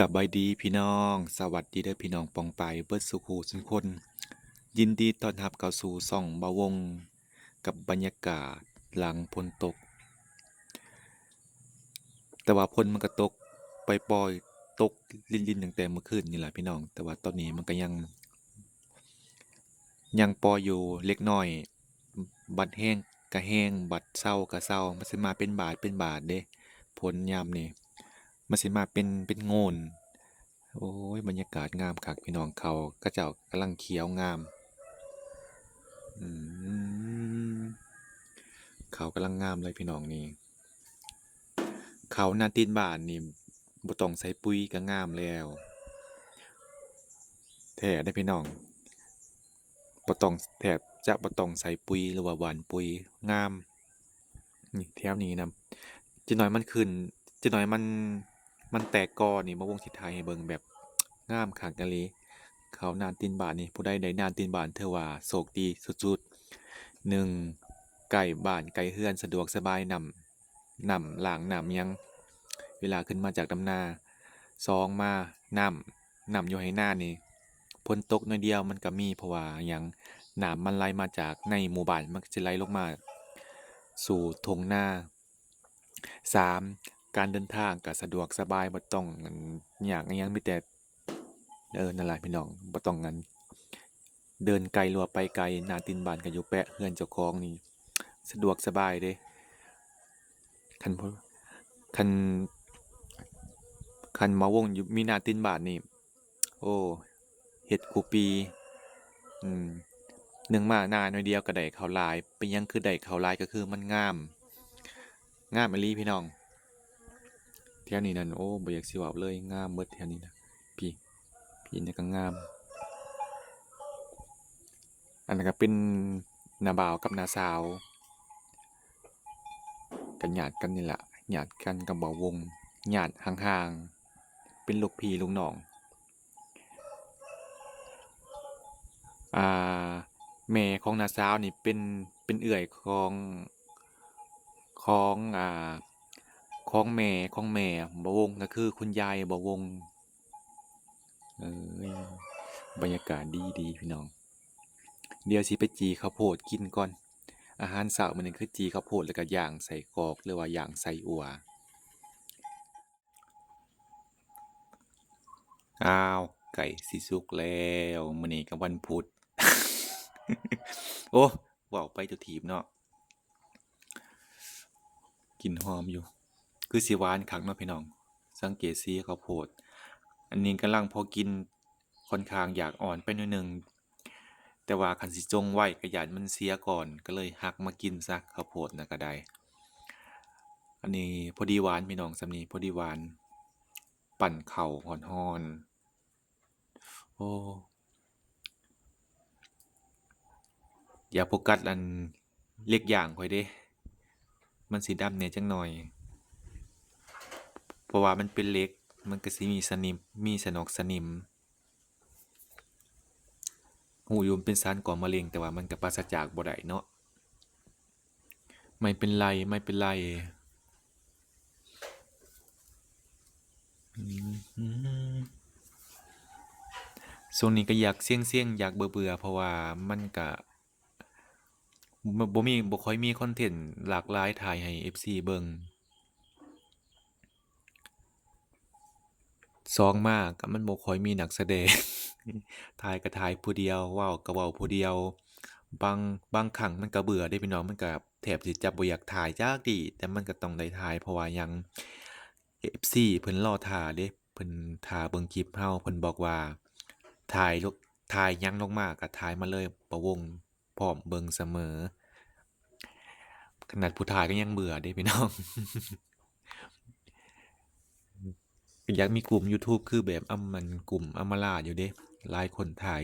ສະບາຍດີພີ່ນ້ອງ, ສະຫວັດດີເດີພີ່ນ້ອງປ້ອງປາຍເບິດສູ່ຄູ່ສູ່ຄົນ. ຍິນດີຕ້ອນຮັບເຂົ້າສູ່ຊ່ອງບ່າວວົງ ກັບບັນຍາກາດຫຼັງຝົນຕົກ. ແຕ່ວ່າຝົນມັນກໍຕົກປ່ອຍໆ, ຕົກລິນໆ ຕັ້ງແຕ່ມື້ຄືນນີ້ລະພີ່ນ້ອງ, ແຕ່ວ່າຕອນນີ້ມັນກໍຍັງ ຍັງພໍຢູ່ເລັກນ້ອຍ, ບັດແຮງກະແຮງ, ບັດເຊົາກະເຊົາ, ມັນຊິມາເປັນບາດເປັນບາດເດ້. ຝົນຍາມນີ້ມັນຊິມາເປັນ ເປັນໂງນ. ໂອ້ຍ ບັນຍາກາດງາມຄັກພີ່ນ້ອງ, ເຂົ້າເຂົາເຈົ້າກຳລັງຂຽວງາມ. ອືມ ເຂົ້າກຳລັງງາມເລີຍພີ່ນ້ອງນີ້. ເຂົ້ານາຕີນບ້ານນີ້ບໍ່ຕ້ອງໃສ່ປຸ໋ຍກໍງາມແລ້ວ ແທ້ເດ້ພີ່ນ້ອງ, ບໍ່ຕ້ອງ ແທບຈະບໍ່ຕ້ອງໃສ່ປຸ໋ຍ ຫຼືວ່າຫວ່ານປຸ໋ຍ, ງາມ. ນີ້ແຖວນີ້ນຳ, ຈັກໜ້ອຍມັນຂຶ້ນ, ຈັກໜ້ອຍມັນ ມັນແຕກກໍນີ້ ບ່າວວົງຊິຖ່າຍໃຫ້ເບິ່ງ, ແບບງາມຄັກອີ່ຫຼີ. ເຂົ້ານາຕີນບ້ານນີ້ ຜູ້ໃດໄດ້ນາຕີນບ້ານ ຖືວ່າໂຊກດີສຸດໆ. ໜຶ່ງ ໃກ້ບ້ານໃກ້ເຮືອນ ສະດວກສະບາຍ, ນ້ຳ ນ້ຳລ້າງນ້ຳຫຍັງ ເວລາຂຶ້ນມາຈາກດຳນາ. ສອງ ມານ້ຳ ນ້ຳຢູ່ໄຮ່ນານີ້ ຝົນຕົກໜ້ອຍດຽວມັນກໍມີ, ເພາະວ່າຫຍັງ ນ້ຳມັນໄຫຼມາຈາກໃນໝູ່ບ້ານ ມັນກໍຊິໄຫຼລົງມາສູ່ທົ່ງນາ. ສາມ ການເດີນທາງກໍສະດວກສະບາຍ, ບໍ່ຕ້ອງ ອັນ ຍາກອີ່ຫຍັງ, ມີແຕ່ ເອີ ນັ້ນລະພີ່ນ້ອງ, ບໍ່ຕ້ອງ ອັນ ເດີນໄກ ຫຼືວ່າໄປໄກ, ໜ້າຕີນບ້ານກໍຢູ່ແປະເຮືອນເຈົ້າຂອງນີ້ ສະດວກສະບາຍເດ້. ຄັນ ຄັນ ຄັນບ່າວວົງຢູ່ ມີໜ້າຕີນບ້ານນີ້ ໂອ້ ເຮັດຄູ່ປີ. ອືມ ໜຶ່ງມາໜ້າໜ້ອຍດຽວກໍໄດ້ເຂົ້າຫຼາຍ. ເປັນຫຍັງຄືໄດ້ເຂົ້າຫຼາຍ? ກໍຄືມັນງາມ, ງາມອີ່ຫຼີພີ່ນ້ອງ. ແຖວນີ້ນັ້ນ ໂອ້ ບໍ່ຢາກຊິເວົ້າເລີຍ, ງາມເບິດແຖວນີ້ນະ. ພີ້ ພີ້ນີ້ກໍງາມ. ອັນນັ້ນກໍເປັນນ້າບ່າວກັບນ້າສາວ ກໍຍາດກັນນີ້ລະ, ຍາດກັນກັບບ່າວວົງ, ຍາດຫ່າງໆ ເປັນລູກພີ່ລູກນ້ອງ. ອ່າ ແມ່ຂອງນ້າສາວນີ້ເປັນ ເປັນເອື້ອຍຂອງ ຂອງ ອ່າ ຂອງແມ່ ຂອງແມ່ບ່າວວົງ ກໍຄືຄຸນຍາຍບ່າວວົງ. ເອີຍ ບັນຍາກາດດີໆ ພີ່ນ້ອງ. ດຽວຊິໄປຈີ່ເຂົ້າໂພດກິນກ່ອນ. ອາຫານເຊົ້າມື້ນີ້ຄືຈີ່ເຂົ້າໂພດ ແລ້ວກໍຍ່າງໄສ້ກອກ ຫຼືວ່າຍ່າງໄສ້ອົ່ວ. ອ້າວ ໃກ້ຊິສຸກແລ້ວ, ມື້ນີ້ກໍວັນພຸດ. ໂອ້ ເວົ້າໄປຕົວຖີບເນາະ. ກິ່ນຫອມຢູ່, ຄືຊິຫວານຄັກເນາະພີ່ນ້ອງ. ສັງເກດສີເຂົ້າໂພດ. ອັນນີ້ກຳລັງພໍກິນ, ຂ້ອນຂ້າງຢາກອ່ອນໄປໜ້ອຍໜຶ່ງ, ແຕ່ວ່າຄັນຊິຈົ່ງໄວ້ກໍຢ້ານມັນເສຍກ່ອນ, ກໍເລີຍຫັກມາກິນຊະ ເຂົ້າໂພດນະກໍໄດ້. ອັນນີ້ພໍດີຫວານພີ່ນ້ອງ, ສ່ຳນີ້ພໍດີຫວານ. ປັ້ນເຂົ້າຮ້ອນໆ. ໂອ້ ຢ່າໂຟກັສອັນເຫຼັກຢ່າງຂ້ອຍເດ້, ມັນຊິດຳແດ່ຈັກໜ້ອຍ, ເພາະວ່າມັນເປັນເຫຼັກ, ມັນກໍຊິມີສະໜິມ, ມີສະໜອກສະໜິມ. ຮູ້ຢູ່ມັນເປັນສານກໍ່ມະເຮັງ, ແຕ່ວ່າມັນກໍປາສະຈາກບໍ່ໄດ້ເນາະ. ໄມ່ເປັນໄລ, ໄມ່ເປັນໄລ. ອືມ ຊ່ວງນີ້ກໍຢາກເຊັງໆ ຢາກເບື່ອໆ ເພາະວ່າມັນກະ ບໍ່ ບໍ່ມີ ບໍ່ຄ່ອຍມີຄອນເທັນຫຼາກຫຼາຍຖ່າຍໃຫ້ເອັຟຊີເບິ່ງ. ສອງມາກໍມັນບໍ່ຄ່ອຍມີນັກສະແດງ, ຖ່າຍກໍຖ່າຍຜູ້ດຽວ, ເວົ້າກໍເວົ້າຜູ້ດຽວ. ບາງ ບາງຄັ້ງມັນກໍເບື່ອເດ້ພີ່ນ້ອງ, ມັນກໍແທບຊິຈະບໍ່ຢາກຖ່າຍຈັກທີ, ແຕ່ມັນກໍຕ້ອງໄດ້ຖ່າຍ ເພາະວ່າຫຍັງ ເອັຟຊີເພິ່ນລໍຖ້າເດ້, ເພິ່ນຖ້າເບິ່ງຄລິບເຮົາ, ເພິ່ນບອກວ່າ ຖ່າຍລົງ ຖ່າຍຫຍັງລົງມາກໍຖ່າຍມາເລີຍ, ປະວົງ ພ້ອມເບິ່ງສະເໝີ. ຂະໜາດຜູ້ຖ່າຍກໍຍັງເບື່ອເດ້ພີ່ນ້ອງ. ກໍຢາກມີກຸ່ມຢູທູບຄືແບບອຳ ອັນ ກຸ່ມອຳມາລາຢູ່ເດ້, ຫຼາຍຄົນຖ່າຍ,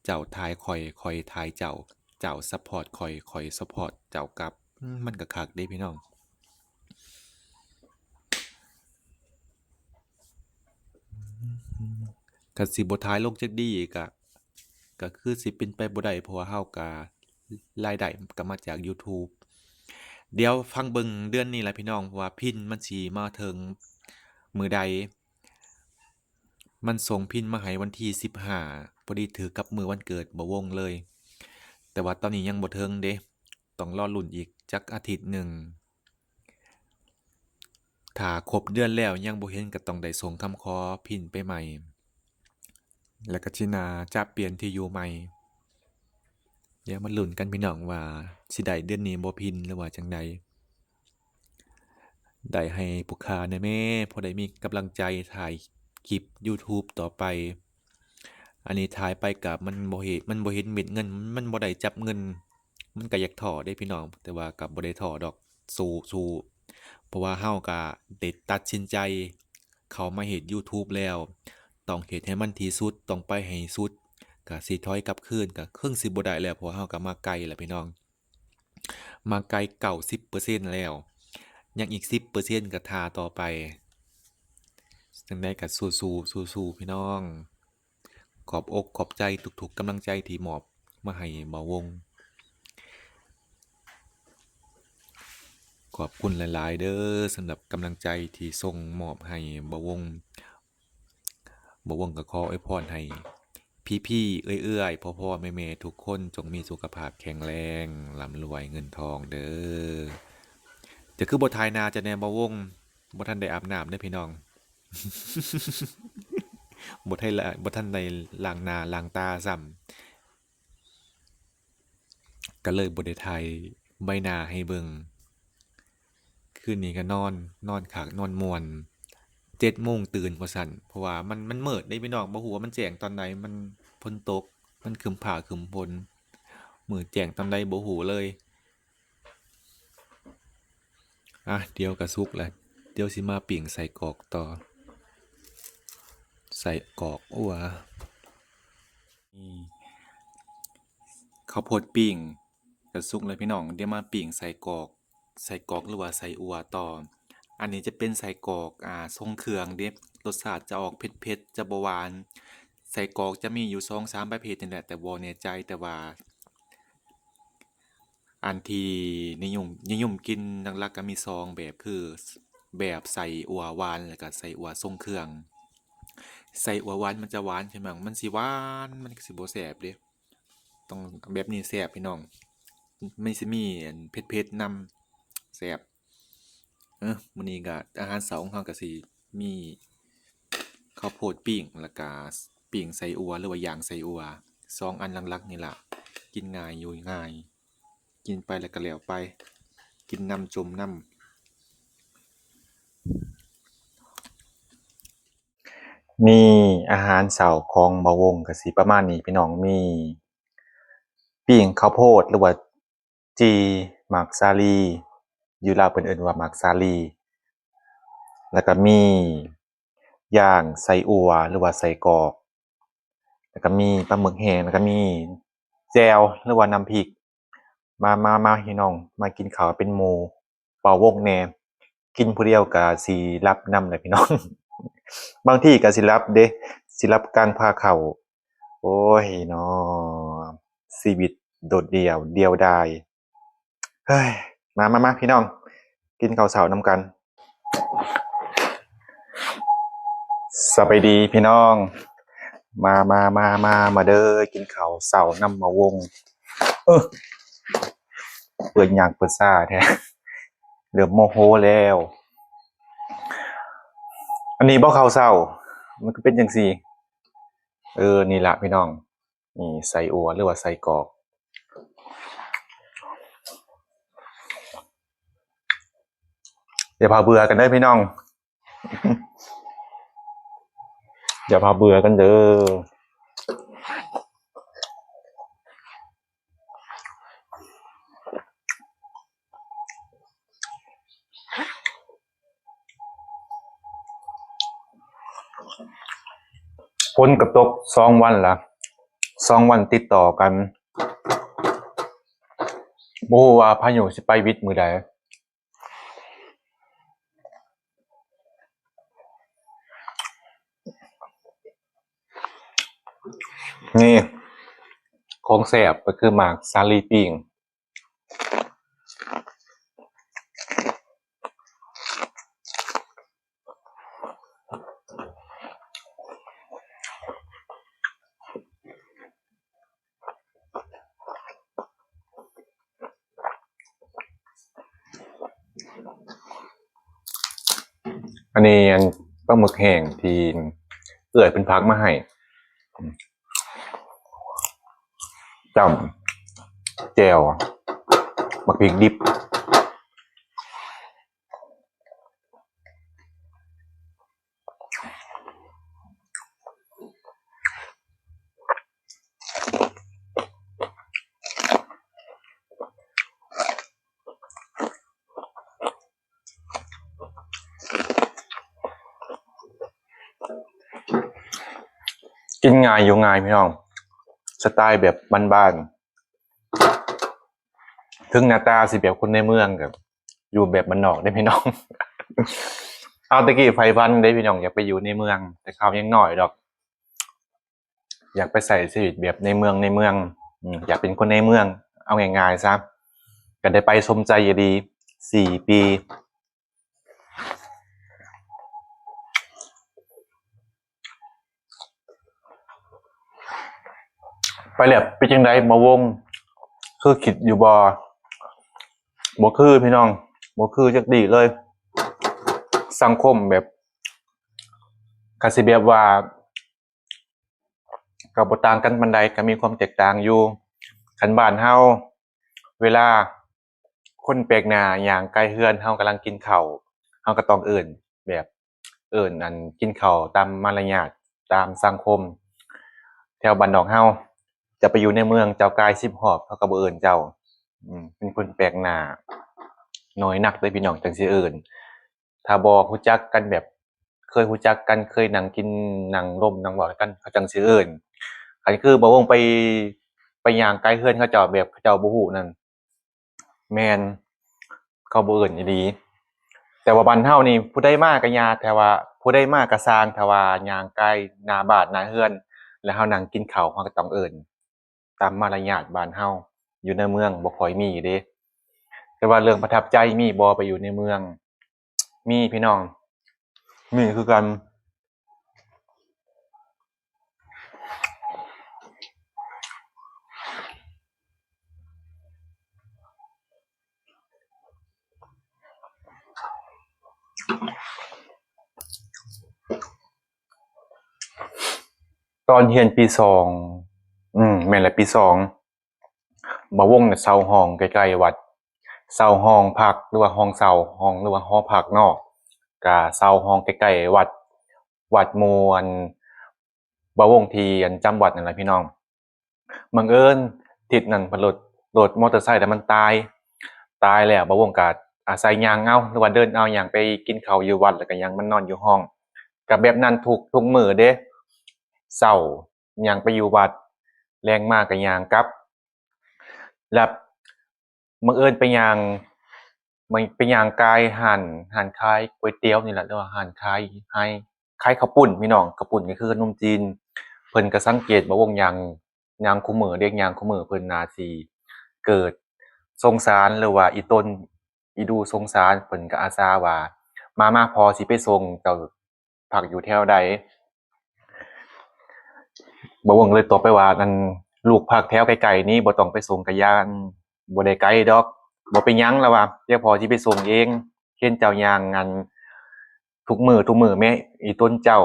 ເຈົ້າຖ່າຍຂ້ອຍ, ຂ້ອຍຖ່າຍເຈົ້າ, ເຈົ້າຊັບພອດຂ້ອຍ, ຂ້ອຍຊັບພອດເຈົ້າກັບ. ອືມ ມັນກໍຄັກເດ້ພີ່ນ້ອງ. ຄັນຊິບໍ່ຖ່າຍລົງຈັກດີ້ກໍ ກໍຄືຊິເປັນໄປບໍ່ໄດ້, ເພາະວ່າເຮົາກໍລາຍໄດ້ກໍມາຈາກຢູທູບ. ດຽວຟັງເບິ່ງເດືອນນີ້ລະພີ່ນ້ອງ ວ່າພິນມັນຊິມາເຖິງມື້ໃດ. ມັນສົ່ງພິນມາໃຫ້ວັນທີສິບຫ້າ ພໍດີຖືກກັບມື້ວັນເກີດບ່າວວົງເລີຍ. ແຕ່ວ່າຕອນນີ້ຍັງບໍ່ເຖິງເດ້, ຕ້ອງລໍລຸ້ນອີກຈັກອາທິດໜຶ່ງ. ຖ້າຄົບເດືອນແລ້ວຍັງບໍ່ເຫັນ ກໍຕ້ອງໄດ້ສົ່ງຄຳຂໍພິນໄປໃໝ່ ແລ້ວກໍຊິໜ້າຈະປ່ຽນທີ່ຢູ່ໃໝ່. ດຽວມາລຸ້ນກັນພີ່ນ້ອງວ່າຊິໄດ້ເດືອນນີ້ບໍ່ພິນ ຫຼືວ່າຈັ່ງໃດ. ໄດ້ໃຫ້ຜູ້ຂ້າແດ່ແມ້ ພໍໄດ້ມີກຳລັງໃຈຖ່າຍຄລິບ YouTube ຕໍ່ໄປ. ອັນນີ້ຖ່າຍໄປກໍມັນບໍ່ເຫັນ ມັນບໍ່ເຫັນເມັດເງິນ ມັນບໍ່ໄດ້ຈັບເງິນ ມັນກໍຢາກທໍ້ເດ້ພີ່ນ້ອງ, ແຕ່ວ່າກໍບໍ່ໄດ້ທໍ້ດອກ ສູ້ໆ ເພາະວ່າເຮົາກໍໄດ້ຕັດສິນໃຈເຂົ້າມາເຮັດ YouTube ແລ້ວ ຕ້ອງເຮັດໃຫ້ມັນທີ່ສຸດ ຕ້ອງໄປໃຫ້ສຸດ. ກໍຊິຖອຍກັບຄືນ ກໍເຄິ່ງຊິບໍ່ໄດ້ແລ້ວ ເພາະວ່າເຮົາກໍມາໄກແລ້ວພີ່ນ້ອງ. ມາໄກເກົ້າສິບເປີເຊັນແລ້ວ ຍັງອີກສິບເປີເຊັນກໍຖ້າຕໍ່ໄປ. ຈັ່ງໃດກໍສູ້ໆ ສູ້ໆ ພີ່ນ້ອງ. ຂອບອົກຂອບໃຈທຸກໆກຳລັງໃຈທີ່ມອບມາໃຫ້ບ່າວວົງ. ຂອບຄຸນຫຼາຍໆເດີ້ ສຳລັບກຳລັງໃຈທີ່ສົ່ງມອບໃຫ້ບ່າວວົງ. ບ່າວວົງກໍຂໍອວຍພອນໃຫ້ພີ່ໆ ເອື້ອຍໆ ພໍ່ໆ ແມ່ໆ ທຸກຄົນຈົ່ງມີສຸຂະພາບແຂງແຮງ ລ່ຳລວຍເງິນທອງເດີ້. ຈະຄືບໍ່ຖ່າຍໜ້າຈະແດ່ບ່າວວົງ? ບໍ່ທັນໄດ້ອາບນ້ຳເດີ້ພີ່ນ້ອງ. ບໍ່ໄດ້ລະ ບໍ່ທັນໄດ້ລ້າງໜ້າລ້າງຕາຊ້ຳ. ກໍເລີຍບໍ່ໄດ້ຖ່າຍໃບໜ້າໃຫ້ເບິ່ງ. ຄືນນີ້ກໍນອນ ນອນຄັກນອນມ່ວນ ເຈັດໂມງຕື່ນວ່າຊັ້ນ. ເພາະວ່າມັນ ມັນມືດເດ້ພີ່ນ້ອງ, ບໍ່ຮູ້ວ່າມັນແຈ້ງຕອນໃດ. ມັນຝົນຕົກ ມັນຄຶ້ມຟ້າຄຶ້ມຝົນ ມືດແຈ້ງຕອນໃດບໍ່ຮູ້ເລີຍ. ອ່ະ ດຽວກໍສຸກແລ້ວ ດຽວຊິມາປີ້ງໄສ້ກອກຕໍ່ ໄສ້ກອກ ໂອ້ ອາ ນີ້ ເຂົ້າໂພດປີ້ງກໍສຸກແລ້ວພີ່ນ້ອງ. ດຽວມາປີ້ງໄສ້ກອກ ໄສ້ກອກ ຫຼືວ່າໄສ້ອົ່ວຕໍ່. ອັນນີ້ຈະເປັນໄສ້ກອກ ອ່າ ຊົງເຄື່ອງເດ້ ລົດຊາດຈະອອກເຜັດໆ ຈະບໍ່ຫວານ. ໄສ້ກອກຈະມີຢູ່ສອງສາມປະເພດນີ້ແຫຼະ ແຕ່ບໍ່ແນ່ໃຈ ແຕ່ວ່າ ອັນທີ່ນິຍົມ ນິຍົມກິນຫຼັກໆກໍມີສອງແບບ ຄືແບບໄສ້ອົ່ວຫວານ ແລ້ວກໍໄສ້ອົ່ວຊົງເຄື່ອງ. ໄສ້ອົ່ວຫວານມັນຈະຫວານ ໃຊ່ໄໝ? ມັນຊິຫວານ ມັນກໍຊິບໍ່ແຊບເດ້. ຕ້ອງແບບນີ້ແຊບພີ່ນ້ອງ, ມັນຊິມີອັນເຜັດໆນຳ ແຊບ. ເອີ ມື້ນີ້ກໍອາຫານເຊົ້າຂອງເຮົາກໍຊິມີເຂົ້າໂພດປີ້ງ ແລ້ວກໍປີ້ງໄສ້ອົ່ວ ຫຼືວ່າຍ່າງໄສ້ອົ່ວ ສອງອັນຫຼັກໆນີ້ລະ. ກິນງ່າຍຢູ່ງ່າຍ ກິນໄປແລ້ວກໍແລ້ວໄປ ກິນນຳຈົ່ມນຳ. ນີ້ອາຫານເຊົ້າຂອງບ່າວວົງກໍຊິປະມານນີ້ພີ່ນ້ອງ, ມີປີ້ງເຂົ້າໂພດ ຫຼືວ່າ ຈີ່ໝາກສາລີ, ຢູ່ລາວເພິ່ນເອີ້ນວ່າໝາກສາລີ, ແລ້ວກໍມີຍ່າງໄສ້ອົ່ວ ຫຼືວ່າໄສ້ກອກ, ແລ້ວກໍມີປາໝຶກແຫ້ງ, ແລ້ວກໍມີແຈ່ວ ຫຼືວ່ານ້ຳພິກ. ມາ ມາ ມາ ພີ່ນ້ອງ ມາກິນເຂົ້າເປັນໝູ່ບ່າວວົງແດ່. ກິນຜູ້ດຽວກໍຊິຫຼັບນຳແຫຼະພີ່ນ້ອງ, ບາງທີກໍຊິຫຼັບເດ້ ຊິຫຼັບກາງພາເຂົ້າ. ໂອ້ຍເນາະ ຊີວິດໂດດດ່ຽວ ດ່ຽວດາຍ. ເຮີ້ຍ ມາ ມາ ມາ ພີ່ນ້ອງ ກິນເຂົ້າເຊົ້ານຳກັນ. ສະບາຍດີພີ່ນ້ອງ, ມາ ມາ ມາ ມາ ມາເດີ້ ກິນເຂົ້າເຊົ້ານຳບ່າວວົງ. ເອີ ເປີດຍາກເປີດຊ້າແທ້ ເລີ່ມໂມໂຫແລ້ວ. ອັນນີ້ບໍ່ເຂົ້າເຊົ້າ ມັນຄືເປັນຈັ່ງຊີ້? ເອີ ນີ້ລະພີ່ນ້ອງ ນີ້ໄສ້ອົ່ວ ຫຼືວ່າໄສ້ກອກ. ຢ່າພາເບື່ອກັນເດີ້ພີ່ນ້ອງ, ຢ່າພາເບື່ອກັນເດີ້. ຝົນກໍຕົກສອງວັນລະ ສອງວັນຕິດຕໍ່ກັນ, ບໍ່ຮູ້ວ່າພາຍຸຊິໄປຫວິດມື້ໃດ. ນີ້ ຂອງແຊບກໍຄືໝາກສາລີປີ້ງ. ອັນນີ້ອັນປາໝຶກແຫ້ງທີ່ເອື້ອຍເພິ່ນຝາກມາໃຫ້ ຈ້ຳແຈ່ວ ໝາກພິກດິບ. ກິນງ່າຍຢູ່ງ່າຍພີ່ນ້ອງ ສະໄຕແບບບ້ານໆ ເຖິງໜ້າຕາຊິແບບຄົນໃນເມືອງ ກໍຢູ່ແບບບ້ານນອກເດ້ພີ່ນ້ອງ. ເອົາ ແຕ່ກີ້ໃຝ່ຝັນເດ້ພີ່ນ້ອງ ຢາກໄປຢູ່ໃນເມືອງ ແຕ່ຄາວຍັງນ້ອຍດອກ ຢາກໄປໃຊ້ຊີວິດແບບໃນເມືອງ ໃນເມືອງ ອືມ ຢາກເປັນຄົນໃນເມືອງ ເອົາງ່າຍໆຊະ ກໍໄດ້ໄປສົມໃຈຢູ່ດີ ສີ່ປີ ໄປແລ້ວເປັນຈັ່ງໃດ ບ່າວວົງ ຄືຄິດຢູ່ບໍ່? ບໍ່ຄືພີ່ນ້ອງ ບໍ່ຄືຈັກດີ້ເລີຍ. ສັງຄົມແບບ ກໍຊິແບບວ່າ ກໍບໍ່ຕ່າງກັນປານໃດ ກໍມີຄວາມແຕກຕ່າງຢູ່. ຄັນບ້ານເຮົາ ເວລາຄົນແປກໜ້າຍ່າງໃກ້ເຮືອນ ເຮົາກຳລັງກິນເຂົ້າ ເຮົາກໍຕ້ອງເອີ້ນ ແບບເອີ້ນອັນກິນເຂົ້າຕາມມາລະຍາດ ຕາມສັງຄົມ. ແຖວບ້ານນອກເຮົາ ຈະໄປຢູ່ໃນເມືອງ ເຈົ້າກ່າຍສິບຮອບ ເຂົາກໍບໍ່ເອີ້ນເຈົ້າ ອືມ ເປັນຄົນແປກໜ້າ ໜ້ອຍນັກເດ້ພີ່ນ້ອງ ຈັ່ງຊິເອີ້ນ. ຖ້າບໍ່ຮູ້ຈັກກັນ ແບບເຄີຍຮູ້ຈັກກັນ ເຄີຍນັ່ງກິນນັ່ງລົມນັ່ງເວົ້ານຳກັນ ເຂົາຈັ່ງຊິເອີ້ນ. ຄັນຄືບ່າວວົງໄປ ໄປຍ່າງໃກ້ເຮືອນເຂົາເຈົ້າ ແບບເຂົາເຈົ້າບໍ່ຮູ້ນັ້ນ ແມ່ນ ເຂົາບໍ່ເອີ້ນອີ່ຫຼີ. ແຕ່ວ່າບ້ານເຮົານີ້ ຜູ້ໃດມາກໍຢ່າ ແຕ່ວ່າຜູ້ໃດມາກໍຊ່າງ ຖ້າວ່າຍ່າງໃກ້ໜ້າບ້ານໜ້າເຮືອນ ແລ້ວເຮົານັ່ງກິນເຂົ້າ ເຮົາກໍຕ້ອງເອີ້ນ ຕາມມາລະຍາດບ້ານເຮົາ. ຢູ່ໃນເມືອງບໍ່ຄ່ອຍມີເດ້. ແຕ່ວ່າເລື່ອງປະທັບໃຈມີບໍ່ ໄປຢູ່ໃນເມືອງ? ມີພີ່ນ້ອງ ມີຄືກັນ. ຕອນຮຽນປີສອງ ອືມ ແມ່ນແຫຼະ ປີສອງ ບ່າວວົງນະເຊົ່າຫ້ອງໃກ້ໆວັດ ເຊົ່າຫ້ອງພັກ ຫຼືວ່າຫ້ອງເຊົ່າ ຫ້ອງ ຫຼືວ່າຫໍພັກເນາະ ກະເຊົ່າຫ້ອງໃກ້ໆວັດ ວັດໝູ່ອັນບ່າວວົງທີ່ອັນຈຳວັດນັ້ນແຫຼະພີ່ນ້ອງ. ບັງເອີນທິດນັ້ນ ລົດ ລົດມໍເຕີໄຊນະມັນຕາຍ ຕາຍແລ້ວບ່າວວົງກະອາໄສຍ່າງເອົາ ຫຼືວ່າເດີນເອົາ ຍ່າງໄປກິນເຂົ້າຢູ່ວັດ ແລ້ວກະຍັງມານອນຢູ່ຫ້ອງ. ກະແບບນັ້ນທຸກ ທຸກມື້ເດ້ ເຊົ້າຍ່າງໄປຢູ່ວັດ ແລງມາກະຍ່າງກັບ. ແລ້ວບັງເອີນໄປຍ່າງ ໄປ ໄປຍ່າງກາຍຮ້ານ ຮ້ານຂາຍກ໋ວຍຕຽວນີ້ແຫຼະ ຫຼືວ່າຮ້ານຂາຍ ຂາຍ ຂາຍເຂົ້າປຸ້ນພີ່ນ້ອງ. ເຂົ້າປຸ້ນກໍຄືຂະໜົມຈີນ. ເພິ່ນກໍສັງເກດວ່າວົງຍ່າງ ຍ່າງຄູ່ມື້ເດ້ ຍ່າງຄູ່ມື້ ເພິ່ນໜ້າຊິເກີດສົງສານ ຫຼືວ່າອີ່ຕົນອີ່ດູສົງສານ ເພິ່ນກໍອາສາວ່າ ມາ ມາ ພໍ່ຊິໄປສົ່ງ ເຈົ້າພັກຢູ່ແຖວໃດ? ບ່າວວົງກໍເລີຍຕອບໄປວ່າ ອັນ ລູກພັກແຖວໃກ້ໆນີ້ ບໍ່ຕ້ອງໄປສົ່ງກະຢ້ານ ບໍ່ໄດ້ໄກດອກ ບໍ່ເປັນຫຍັງ ລາວວ່າ ດຽວພໍ່ຊິໄປສົ່ງເອງ ເຫັນເຈົ້າຍ່າງ ອັນ ທຸກມື້ ທຸກມື້ແມ້ ອີ່ຕົນເຈົ້າ.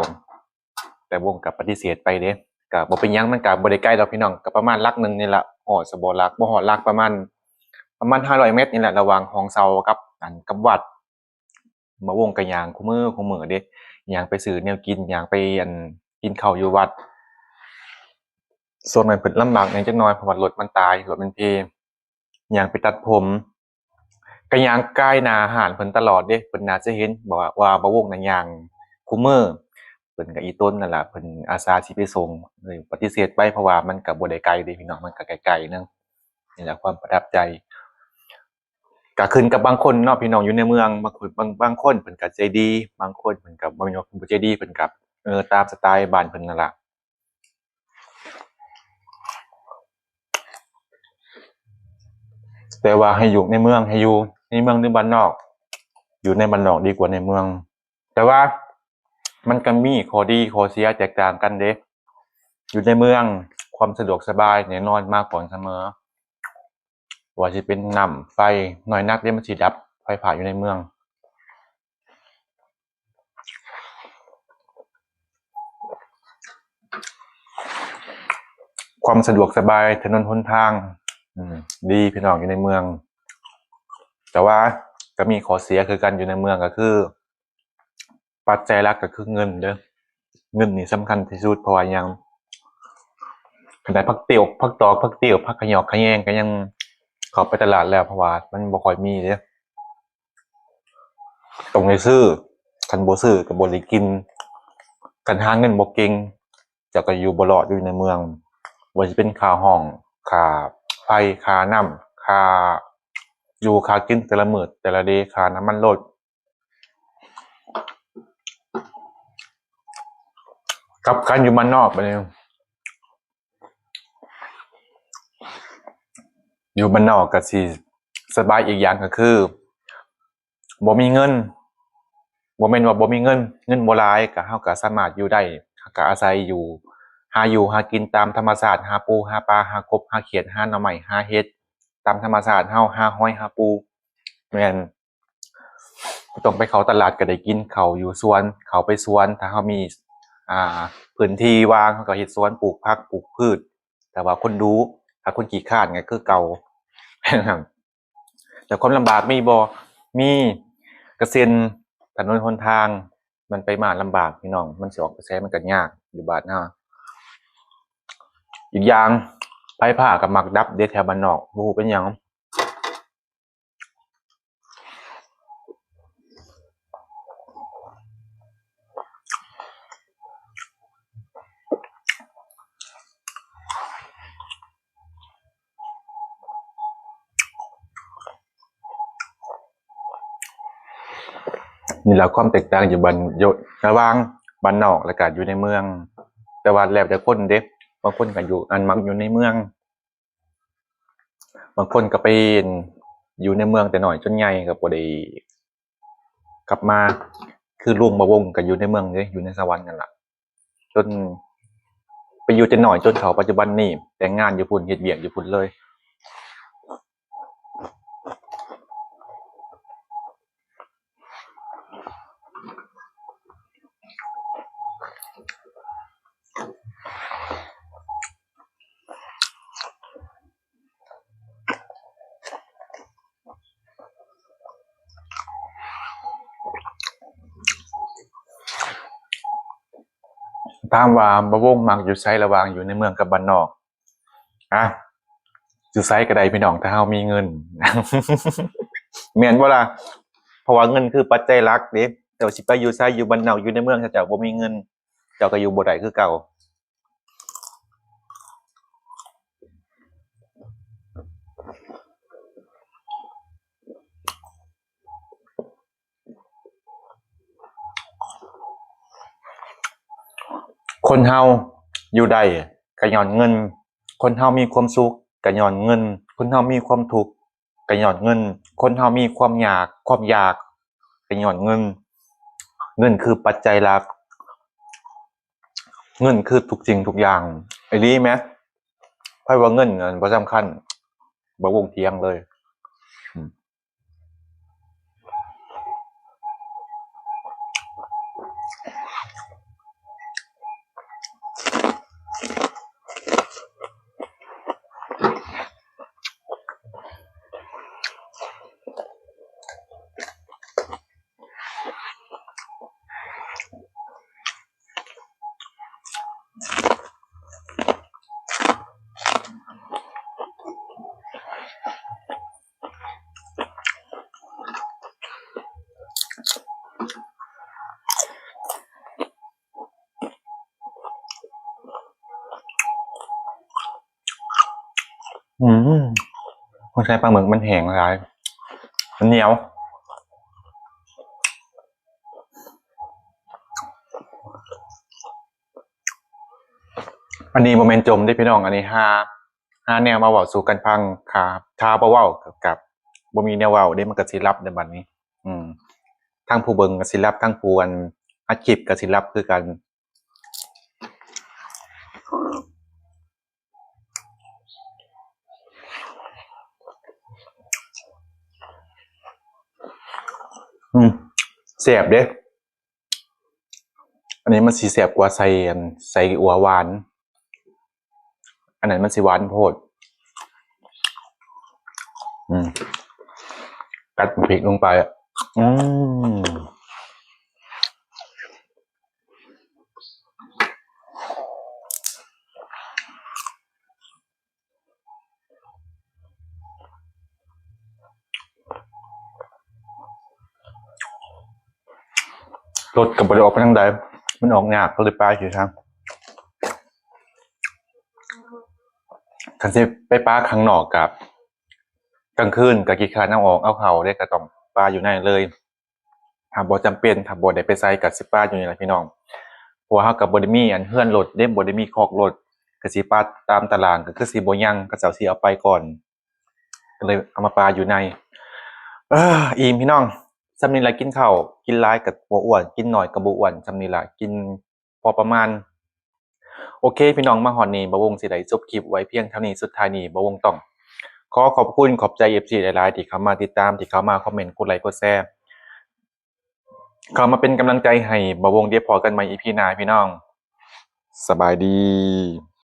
ແຕ່ວົງກໍປະຕິເສດໄປເດ້ ກໍບໍ່ເປັນຫຍັງ ມັນກໍບໍ່ໄດ້ໄກດອກພີ່ນ້ອງ ກໍປະມານຫຼັກໜຶ່ງນີ້ລະ ຮອດຊະບໍ່ຫຼັກ ບໍ່ຮອດຫຼັກ ປະມານ ປະມານຫ້າຮ້ອຍແມັດນີ້ລະ ລະຫວ່າງຫ້ອງເຊົ່າກັບ ອັນ ກັບວັດ. ບ່າວວົງກໍຍ່າງຄູ່ມື້ ຄູ່ມື້ເດ້ ຍ່າງໄປຊື້ແນວກິນ ຍ່າງໄປ ອັນ ກິນເຂົ້າຢູ່ວັດ. ຊ່ວງນັ້ນເພິ່ນລຳບາກແດ່ຈັກໜ່ອຍ ເພາະວ່າລົດມັນຕາຍ ລົດມັນເພ ຍ່າງໄປຕັດຜົມ ກໍຍ່າງກາຍໜ້າຮ້ານເພິ່ນຕະຫຼອດເດ້. ເພິ່ນໜ້າຈະເຫັນວ່າ ວ່າບ່າວວົງນະຍ່າງຄູ່ມື້ ເພິ່ນກໍອີ່ຕົນນັ້ນລະ ເພິ່ນອາສາຊິໄປສົ່ງ ເລີຍປະຕິເສດໄປ ເພາະວ່າມັນກໍບໍ່ໄດ້ໄກເດ້ພີ່ນ້ອງ ມັນກໍໃກ້ໆໜຶ່ງ. ນີ້ແຫຼະຄວາມປະທັບໃຈ. ກະຂຶ້ນກັບບາງຄົນເນາະພີ່ນ້ອງ ຢູ່ໃນເມືອງ ບາງຄົນ ບາງ ບາງຄົນເພິ່ນກະໃຈດີ ບາງຄົນເພິ່ນກະບໍ່ແມ່ນວ່າເພິ່ນບໍ່ໃຈດີ ເພິ່ນກະ ເອີ ຕາມສະໄຕບ້ານເພິ່ນນັ້ນລະ. ແຕ່ວ່າໃຫ້ຢູ່ໃນເມືອງ ໃຫ້ຢູ່ໃນເມືອງ ຫຼື ບ້ານນອກ ຢູ່ໃນບ້ານນອກດີກວ່າໃນເມືອງ. ແຕ່ວ່າມັນກໍມີຂໍ້ດີຂໍ້ເສຍແຕກຕ່າງກັນເດ້. ຢູ່ໃນເມືອງຄວາມສະດວກສະບາຍແນ່ນອນມາກ່ອນສະເໝີ ບໍ່ວ່າຊິເປັນນ້ຳໄຟ ໜ້ອຍນັກເດ້ມັນຊິດັບໄຟຟ້າຢູ່ໃນເມືອງ. ຄວາມສະດວກສະບາຍ ຖະໜົນຫົນທາງ ອືມ ດີພີ່ນ້ອງ ຢູ່ໃນເມືອງ. ແຕ່ວ່າກໍມີຂໍ້ເສຍຄືກັນ ຢູ່ໃນເມືອງກໍຄື ປັດໄຈຫຼັກກໍຄືເງິນເດີ້ ເງິນນີ້ສຳຄັນທີ່ສຸດ. ເພາະວ່າຫຍັງ? ຂະໜາດຜັກຕິ້ວ ຜັກຕອກ ຜັກຕິ້ວ ຜັກຂະຫຍອກຂະແຍງ ກໍຍັງເຂົ້າໄປຕະຫຼາດແລ້ວ ເພາະວ່າມັນບໍ່ຄ່ອຍມີເດ້ ຕ້ອງໄດ້ຊື້. ຄັນບໍ່ຊື້ກໍບໍ່ໄດ້ກິນ. ຄັນຫາເງິນບໍ່ເກັ່ງ ເຈົ້າກໍຢູ່ບໍ່ລອດ ຢູ່ໃນເມືອງ. ບໍ່ວ່າຊິເປັນຄ່າຫ້ອງ ຄ່າໄຟ ຄ່ານ້ຳ ຄ່າຢູ່ຄ່າກິນແຕ່ລະມື້ແຕ່ລະເດ ຄ່ານ້ຳມັນລົດ. ກັບກັນຢູ່ບ້ານນອກບາດນີ້ ຢູ່ບ້ານນອກກໍຊິສະບາຍອີກຢ່າງ ກໍຄືບໍ່ມີເງິນ. ບໍ່ແມ່ນວ່າບໍ່ມີເງິນ ເງິນບໍ່ຫຼາຍ ກໍເຮົາກໍສາມາດຢູ່ໄດ້. ເຮົາກໍອາໄສຢູ່ ຫາຢູ່ຫາກິນຕາມທຳມະຊາດ ຫາປູ ຫາປາ ຫາກົບ ຫາຂຽດ ຫາໜໍ່ໄມ້ ຫາເຫັດ ຕາມທຳມະຊາດເຮົາ ຫາຫອຍ ຫາປູ. ແມ່ນ ບໍ່ຕ້ອງໄປເຂົ້າຕະຫຼາດກໍໄດ້ກິນ. ເຂົ້າຢູ່ສວນ ເຂົ້າໄປສວນ ຖ້າເຮົາມີ ອ່າ ພື້ນທີ່ວ່າງ ເຮົາກໍເຮັດສວນ ປູກຜັກ ປູກພືດ. ແຕ່ວ່າຄົນດຸ ຖ້າຄົນຂີ້ຄ້ານກໍຄືເກົ່າ. ແຕ່ຄວາມລຳບາກມີບໍ່? ມີ. ກະເຊັ່ນ ຖະໜົນຫົນທາງ ມັນໄປມາລຳບາກພີ່ນ້ອງ ມັນຊິອອກໄປໃສມັນກໍຍາກ ຢູ່ບ້ານເຮົາ. ອີກຢ່າງ ໄຟຟ້າກໍມັກດັບເດ້ແຖວບ້ານນອກ ບໍ່ຮູ້ເປັນຫຍັງ. ນີ້ລະຄວາມແຕກຕ່າງຢູ່ບ້ານ ຢູ່ລະຫວ່າງບ້ານນອກ ແລ້ວກະຢູ່ໃນເມືອງ. ແຕ່ວ່າແລ້ວແຕ່ຄົນເດ້ ບາງຄົນກະຢູ່ ອັນ ມັກຢູ່ໃນເມືອງ. ບາງຄົນກໍໄປຢູ່ໃນເມືອງແຕ່ນ້ອຍຈົນໃຫຍ່ກໍບໍ່ໄດ້ກັບມາ. ຄືລຸງບ່າວວົງກໍຢູ່ໃນເມືອງເດ້ ຢູ່ໃນສະຫວັນນັ້ນລະ ຈົນໄປຢູ່ແຕ່ນ້ອຍຈົນເຖົ້າປັດຈຸບັນນີ້ ແຕ່ງງານຢູ່ພຸ້ນ ເຮັດວຽກຢູ່ພຸ້ນເລີຍ. ຖາມວ່າບ່າວວົງມັກຢູ່ໃສລະຫວ່າງຢູ່ໃນເມືອງກັບບ້ານນອກ? ອະ ຢູ່ໃສກໍໄດ້ພີ່ນ້ອງ ຖ້າເຮົາມີເງິນ. ແມ່ນບໍ່ລະ? ເພາະວ່າເງິນຄືປັດໄຈຫຼັກເດ້. ເຈົ້າຊິໄປຢູ່ໃສ ຢູ່ບ້ານນອກ ຢູ່ໃນເມືອງ ຖ້າເຈົ້າບໍ່ມີເງິນ ເຈົ້າກໍຢູ່ບໍ່ໄດ້ຄືເກົ່າ. ຄົນເຮົາຢູ່ໄດ້ກໍຍ້ອນເງິນ, ຄົນເຮົາມີຄວາມສຸກກໍຍ້ອນເງິນ, ຄົນເຮົາມີຄວາມທຸກກໍຍ້ອນເງິນ, ຄົນເຮົາມີຄວາມຍາກ, ຄວາມຢາກກໍຍ້ອນເງິນ. ເງິນຄືປັດໄຈຫຼັກ, ເງິນຄືທຸກສິ່ງທຸກຢ່າງ. ອີ່ຫຼີແມະ? ໃຜວ່າເງິນນັ້ນບໍ່ສຳຄັນ? ບໍ່ວົງຖຽງເລີຍ. ອືມ. ອືມ ຄົນໃສ່ປາໝຶກມັນແຫ້ງຫຼາຍ ມັນໜຽວ. ອັນນີ້ບໍ່ແມ່ນຈົ່ມເດ້ພີ່ນ້ອງ, ອັນນີ້ຫາ ຫາແນວມາເວົ້າສູ່ກັນຟັງ. ຖ້າ ຖ້າບໍ່ເວົ້າກໍ ກໍບໍ່ມີແນວເວົ້າເດ້, ມັນກໍຊິຫຼັບໃນບັດນີ້. ອືມ ທັງຜູ້ເບິ່ງກໍຊິຫຼັບ, ທັງຜູ້ອັນອັດຄລິບກໍຊິຫຼັບຄືກັນ. ອືມ ແຊບເດ້. ອັນນີ້ມັນຊິແຊບກວ່າໃສ່ອັນ ໃສ່ອົ່ວຫວານ. ອັນນັ້ນມັນຊິຫວານໂພດ. ອືມ ກັດພລິກລົງໄປ ອືມ ລົດກໍບໍ່ໄດ້ອອກໄປທາງໃດ ມັນອອກຍາກ ກໍເລີຍປາຢູ່ທາງ ຄັນຊິໄປປາຂ້າງນອກກໍ ກາງຄືນກໍຂີ້ຄ້ານເອົາອອກເອົາເຂົ້າເດ້ ກໍຕ້ອງປາຢູ່ໃນເລີຍ. ຖ້າບໍ່ຈຳເປັນ ຖ້າບໍ່ໄດ້ໄປໃສ ກໍຊິປາຢູ່ນີ້ລະພີ່ນ້ອງ ເພາະວ່າເຮົາກໍບໍ່ໄດ້ມີອັນເຮືອນລົດເດ້ ບໍ່ໄດ້ມີຄອກລົດ ກໍຊິປາຕາມຕະຫຼາງ ກໍຄືຊິບໍ່ຍັງ ເຂົາເຈົ້າຊິເອົາໄປກ່ອນ ກໍເລີຍເອົາມາປາຢູ່ໃນ. ເອີ ອີ່ມພີ່ນ້ອງ ສ່ຳນີ້ລະ ກິນເຂົ້າ ກິນຫຼາຍກໍບໍ່ອ້ວນ ກິນໜ້ອຍກໍບໍ່ອ້ວນ ສ່ຳນີ້ລະ ກິນພໍປະມານ. ໂອເຄພີ່ນ້ອງ ມາຮອດນີ້ ບ່າວວົງຊິໄດ້ຈົບຄລິບໄວ້ພຽງເທົ່ານີ້. ສຸດທ້າຍນີ້ ບ່າວວົງຕ້ອງຂໍຂອບຄຸນຂອບໃຈ ເອັຟຊີ ຫຼາຍໆ ທີ່ເຂົ້າມາຕິດຕາມ ທີ່ເຂົ້າມາຄອມເມັນ ກົດໄລ ກົດແຊ ເຂົ້າມາເປັນກຳລັງໃຈໃຫ້ບ່າວວົງ. ດຽວພໍ້ກັນໃໝ່ ອີພີ ໜ້າພີ່ນ້ອງ ສະບາຍດີ.